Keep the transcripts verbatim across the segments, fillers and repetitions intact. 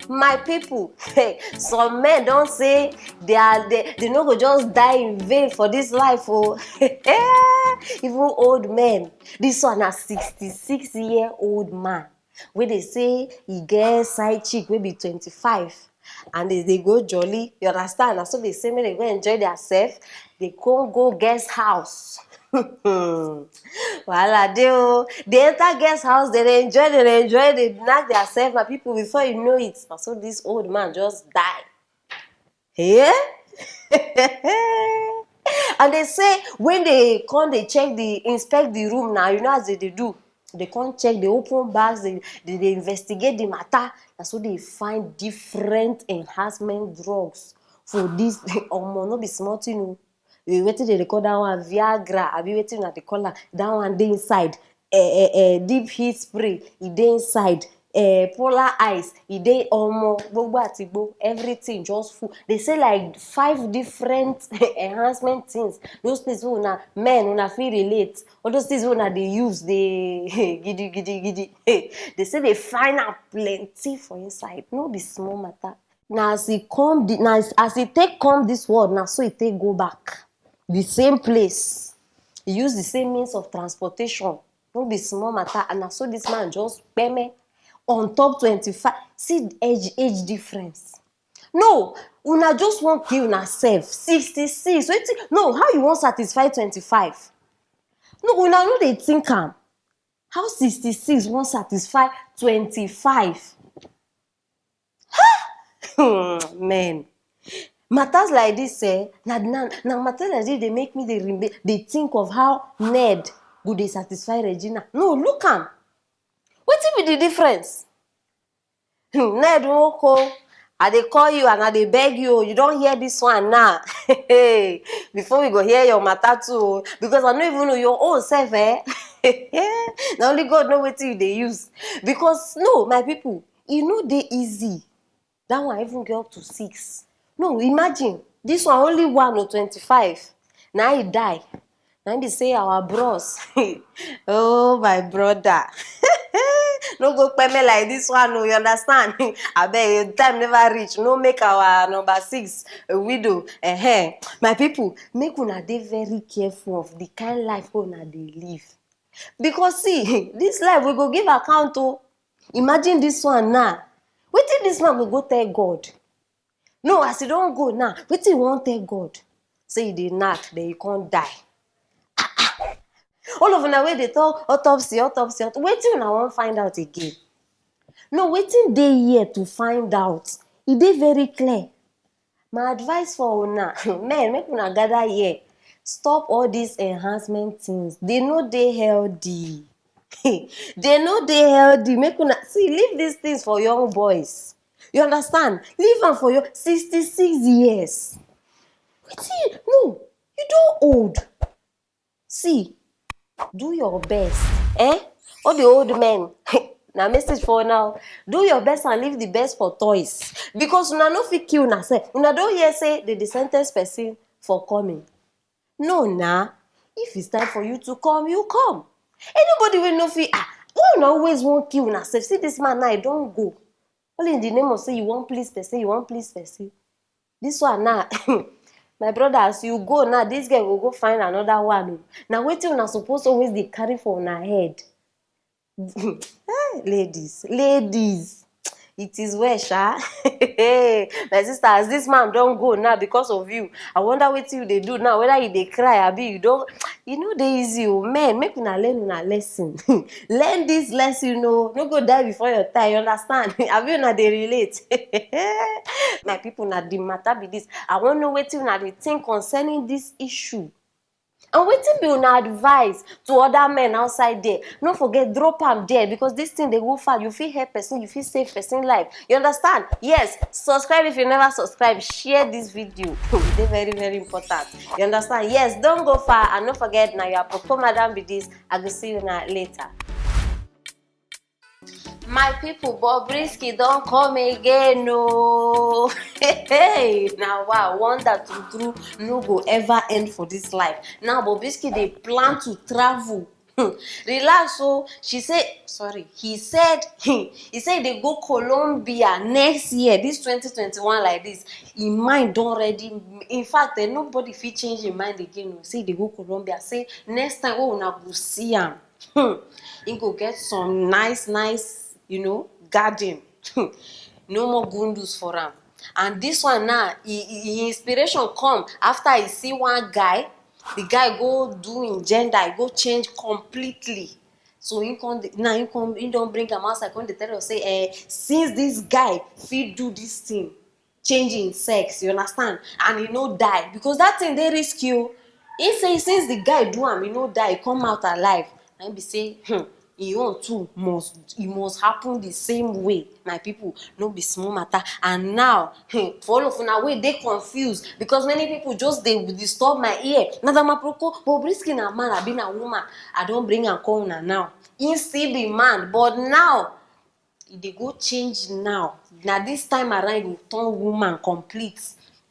My people, some men don say they are they, they no go just die in vain for this life o. Even old men. This one na sixty-six year old man wey dey say e get side chick wey be twenty-five, and they dey go jolly. You understand? Na so they say make they go enjoy their self. They come go guest house. Wahala dey o. They enter guest house, they dey enjoy, they dey enjoy, they knack their self. My people, before you know it, na so this old man just die. Yeah. And they say when they come, they check the inspect the room now. You know as they dey do. They come check, they open bags, they, they, they investigate the matter. And so they find different enhancement drugs for this. Omo, no be small thing o. Eh, wetin they dey call that one? Viagra, abi wetin una dey call am? That one dey inside. Eh, eh, eh, deep heat spray, e dey inside. Eh, polar ice, e dey, omo, gbogbo atigbo, everything just full. They say like five different enhancement things. Those things wey una men, una fit relate. All those things wey una dey use, dey gidi, gidi, gidi. They say they find am plenty for inside. No be small matter. Na as e come, the, na as, as e take come this world, na so e take go back. The same place. E use the same means of transportation. No be small matter. And na so this man just kpeme on top twenty-five. See age, age difference. No, una just wan kill una self. Sixty-six. Wetin? No, how you wan satisfy twenty-five? No, una no dey think am. How sixty-six wan satisfy twenty-five? Men. Matters like this, eh, na, na, na matters like this dey make me dey remember, dey think of how Ned go dey satisfy Regina. No, look am. Wetin be the difference? Hmm, Ned Nwoko, I dey call you and I dey beg you, you don hear this one now. Before we go hear your matter too o, because I no even know your own self, eh? Na only God know wetin you dey use. Because no, my people, e no dey easy. That one even get up to six. No, imagine, this one only one o, twenty-five. Na e die. Na im be say our bros. Oh, my brother. No go kpeme like this one o, you understand? Abeg, time never reach. No make our number six a widow. Ehen. My people, make una dey very careful of the kind life wey una dey live. Because see, this life we go give account o. Imagine this one now. Wetin this man go go tell God? No, as e don go now, wetin e wan tell God? Say e dey knack, then e come die. Ah, ah. All of una wey dey talk autopsy, autopsy, aut-, wetin una wan find out again? No, wetin dey here to find out? E dey very clear. My advice for una, men, make una gather here. Stop all these enhancement things. They no dey healthy. They no dey healthy. Make una see, leave these things for young boys. You understand? Leave am for your sixty-six years. Wetin? No, you don old. See, do your best. Eh? All the old men. Na message for now. Do your best and leave the best for toys. Because una no fit kill una sef. Una don hear say they dey sentence person for coming. No na. If it's time for you to come, you come. Anybody wey no fit, ah, why una always wan kill una sef? See this man now, e don go. All in the name of say you wan please person, you wan please person. This one now, my brother, as you go now, this girl go go find another one o. Na wetin una suppose always dey carry for una head. Eh, ladies, ladies, it is well, sha. My sister, as this man don go now because of you, I wonder wetin you dey do now, whether you dey cry, abi you don, e no dey easy o. Men, make una learn una lesson. Learn this lesson o. No go die before your time, you understand? Abi una dey relate? My people, na the matter be this. I wan know wetin una dey think concerning this issue. And wetin be una advice to other men outside there? No forget, drop am there, because this thing dey go far. You fit help person, you fit save person life. You understand? Yes, subscribe if you never subscribe. Share this video. E dey very, very important. You understand? Yes, don go far, and no forget, na your apropos madam be this. I go see una later. My people, Bobrisky don come again o. Hey, na wa, wonder true true no go ever end for this life. Now Bobrisky dey plan to travel Relax o. She say, sorry, he said, he say dey go Colombia next year, this twenty twenty-one like this. Im mind don already, in fact, eh, nobody fit change im mind again o. Say dey go Colombia, say next time wey una go see am, hmm, he go get some nice nice, you know, garden. No more gundus for am. And this one now, he, he, he inspiration come after he see one guy. The guy go do im gender, he go change completely. So he come dey, now he come, he don bring am outside, come dey tell us say, eh, since this guy fit do this thing, change im sex, you understand, and he no die, because that thing dey risky o. He say since the guy do am, he no die, he come out alive. Na im be say, hmm, he own too must, e must happen the same way, my people. No be small matter. And now, hmm, for all of una wey dey confused, because many people just dey disturb my ear. Madam Aproko, Bobrisky na man abi na woman? I don bring am come una now. He still be man, but now e dey go change now. Na this time around, e go turn woman complete.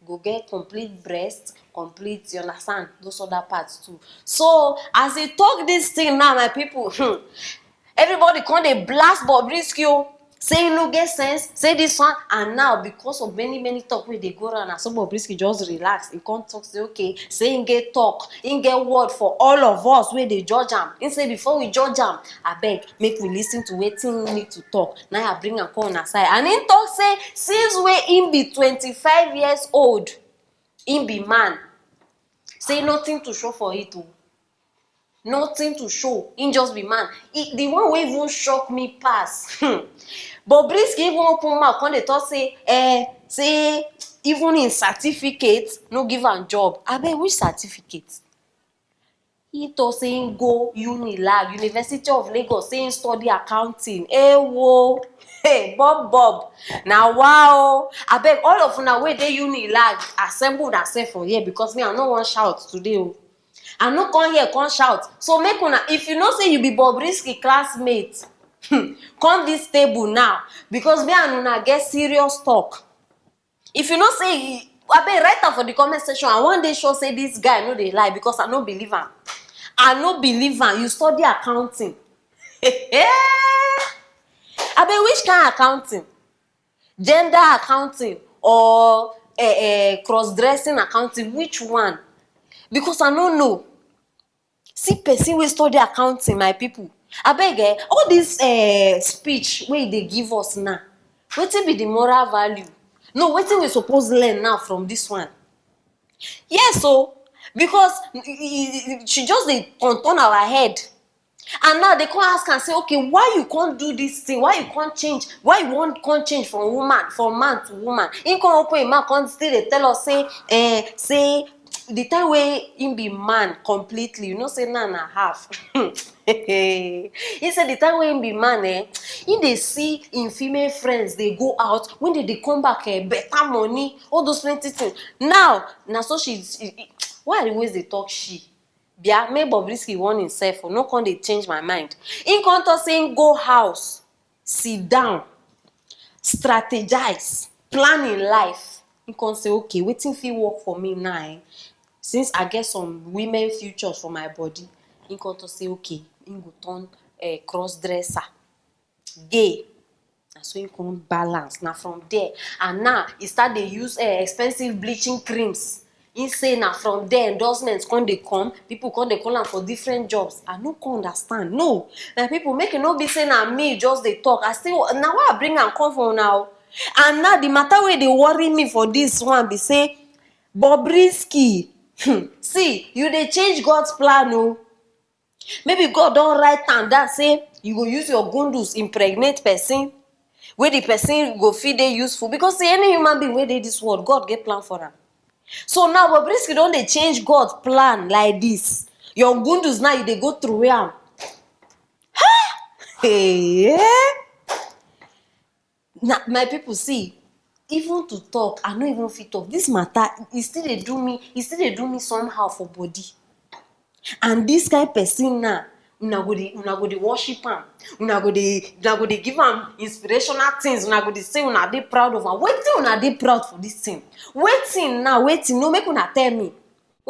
Go get complete breast, complete, you understand, those other parts too. So as he talk this thing now, my people, hmm, everybody come dey blast Bobrisky o, say he no get sense, say this one. And now, because of many many talk wey dey go around, na so Bobrisky just relax. He come talk say, okay, say he get talk, he get word for all of us wey dey judge am. He say before we judge am, abeg, make we listen to wetin he need to talk. Na I bring am come una side. And he talk say since wey he be twenty-five years old, he be man, say nothing to show for it o. Nothing to show. He just be man. He, the one wey even shock me pass, hmm, Bobrisky even open mouth come dey talk say, eh, say even im certificate no give am job. Abeg, which certificate? He talk say he go Unilag, University of Lagos, say he study accounting. Ewo! Hey, Bob, Bob, na wa o. Abeg, all of una wey dey Unilag, assemble una sef for here, because me, I no wan shout today o. I no come here come shout. So make una, if you know say you be Bobrisky classmate, hmm, come this table now, because me and una get serious talk. If you know say, abeg, write am for the comment section. I wan dey sure say this guy no dey lie, because I no believe am. I no believe am. You study accounting. Abeg, which kind accounting? Gender accounting or, eh, eh, cross dressing accounting? Which one? Because I no know. See person wey study accounting, my people. Abeg, eh, all this, eh, speech wey e dey give us now, wetin be the moral value? No, wetin we suppose learn now from this one? Yes o, because e, e, e, she just dey turn turn our head. And now they come ask am say, okay, why you come do this thing? Why you come change? Why you wan come change from woman, from man to woman? He come open him mouth, come still dey tell us say, eh, say the time wey he be man completely, you know say now na half. He say the time wey he be man, eh, he dey see him female friends dey go out, when they dey come back, eh, better money, all those plenty things. Now na so she, she, why I always dey talk she? Bia, make Bobrisky warn himself o, no come dey change my mind. He come talk say he go house, sit down, strategize, plan him life. He come say, okay, wetin fit work for me now, eh? Since I get some women futures for my body, he come talk say, okay, he go turn, eh, cross dresser, gay. Na so he come balance. Na from there, and now he start dey use, eh, expensive bleaching creams. He say na from there endorsements come dey come, people come dey call am for different jobs. I no come understand. No, my people, make e no be say na me just dey talk. I still, na why I bring am come for una o. And now the matter wey dey worry me for this one be say, Bobrisky, hmm, see, you dey change God's plan o. Maybe God don write am down say you go use your gundus impregnate person, wey the person go fit dey useful, because say any human being wey dey this world, God get plan for am. So now Bobrisky don dey change God plan like this. Your gundus now, you dey go through am. Hey, eh? Na, my people, see, even to talk, I no even fit talk. This matter, e still dey do me, e still dey do me somehow for body. And this kind person now, una go dey, una go dey worship am, una go dey, una go dey give am inspirational things, una go dey say una dey proud of am. Wetin una dey proud for this thing? Wetin now? Wetin? No, make una tell me.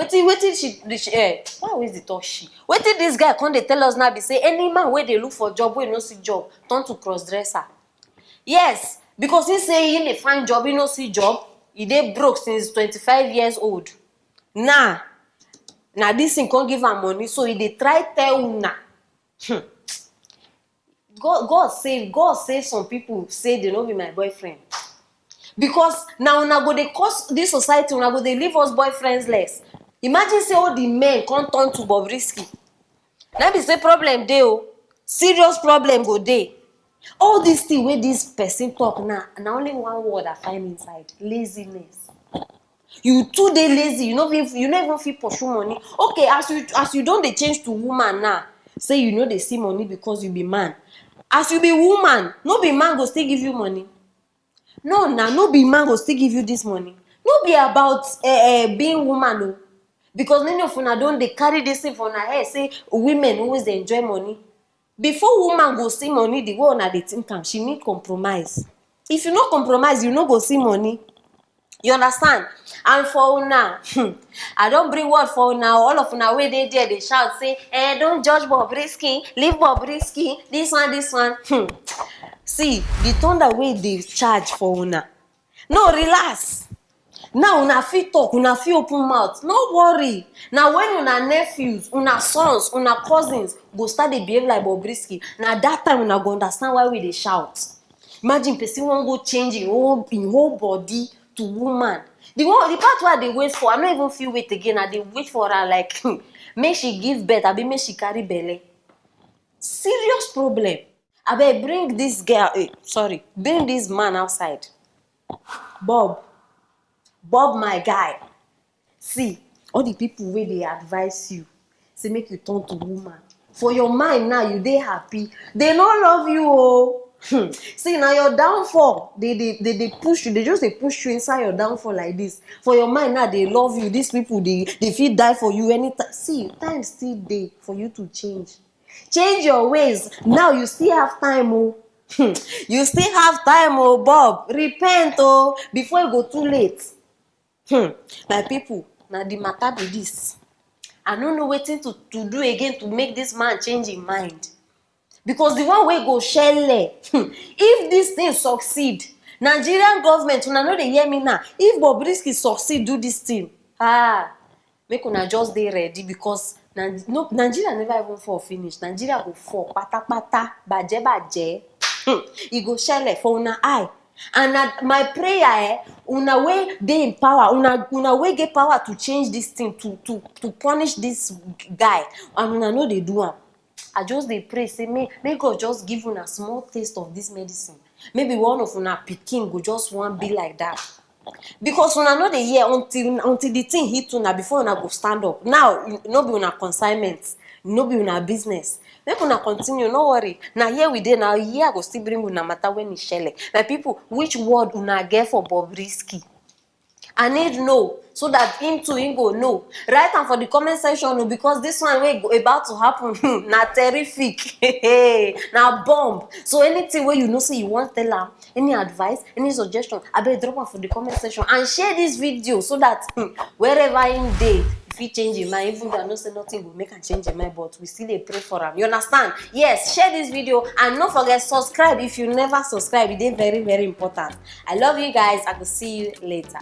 Wetin wetin she, she eh, why always dey talk she? Wetin this guy come dey tell us now be say any man wey dey look for job wey no see job turn to cross dresser. Yes, because he say he dey find job, he no see job, he dey broke since twenty-five years old. Now, na this thing come give am money, so he dey try tell una. Hmm. God, God save, God save some people say they no be my boyfriend. Because now una go dey curse this society, una go dey leave us boyfriends less. Imagine say all the men come turn to Bobrisky. Na be say problem dey o, serious problem go dey. All this thing wey this person talk now, na only one word I find inside: laziness. You too dey lazy, you no fit, you no even fit pursue money. Okay, as you, as you don dey change to woman now, say you no dey see money because you be man. As you be woman, no be man go still give you money? No, na no be man go still give you this money. No be about uh, uh, being woman o, because many of una don dey carry this thing for una head say women always dey enjoy money. Before woman go see money the way una dey think am, she need compromise. If you no compromise, you no go see money. You understand? And for una, hmm, I don bring word for una. All of una wey dey there dey shout say, "Eh, don't judge Bobrisky, leave Bobrisky, this one, this one." Hmm. See, the thunder wey dey charge for una. No, relax. Now una fit talk, una fit open mouth. No worry. Na when una nephews, una sons, una cousins go start dey behave like Bobrisky, na that time una go understand why we dey shout. Imagine person wan go change im whole, im whole body to woman. The one, the part wey I dey wait for, I no even fit wait again. I dey wait for her like make she give birth, abi make she carry belle. Serious problem. Abeg, bring this girl, eh, sorry, bring this man outside. Bob, Bob, my guy. See, all the people wey dey advise you, say make you turn to woman. For your mind now, you dey happy. They no love you o. Hmm. See, na your downfall. They dey, they dey push you. They just dey push you inside your downfall like this. For your mind now, they love you. These people, they, they fit die for you anytime. See, time still dey for you to change. Change your ways. Now you still have time o. Hmm. You still have time o, Bob. Repent o, before e go too late. Hmm. My people, na the matter be this. I no know wetin to, to do again to make this man change him mind. Because the one wey go shele, hmm, if this thing succeed, Nigerian government, una no dey hear me now. If Bobrisky succeed do this thing, ah, make una just dey ready, because Nige-, no, Nigeria never even fall finish. Nigeria go fall patapata, baje baje. Hmm. E go shele for una eye. And na my prayer, eh, una wey dey in power, una, una wey get power to change this thing, to, to, to punish this guy, and una no dey do am. I just dey pray say may, may God just give una small taste of this medicine. Maybe one of una pikin go just wan be like that. Because una no dey hear until, until the thing hit una before una go stand up. Now, no be una consignment, no be una business. Make una continue, no worry. Na here we dey now, here I go still bring una matter when e shele. My people, which word una get for Bobrisky? I need know so that him too, him go know. Write am for the comment section o, because this one wey go, about to happen, hmm, na terrific. Na bomb. So anything wey you know say you wan tell am, any advice, any suggestion, abeg drop am for the comment section and share this video so that, hmm, wherever him dey, e fit change him mind. Even though I know say nothing go make am change him mind, but we still dey pray for am. You understand? Yes, share this video and no forget subscribe if you never subscribe. E dey very, very important. I love you guys. I go see you later.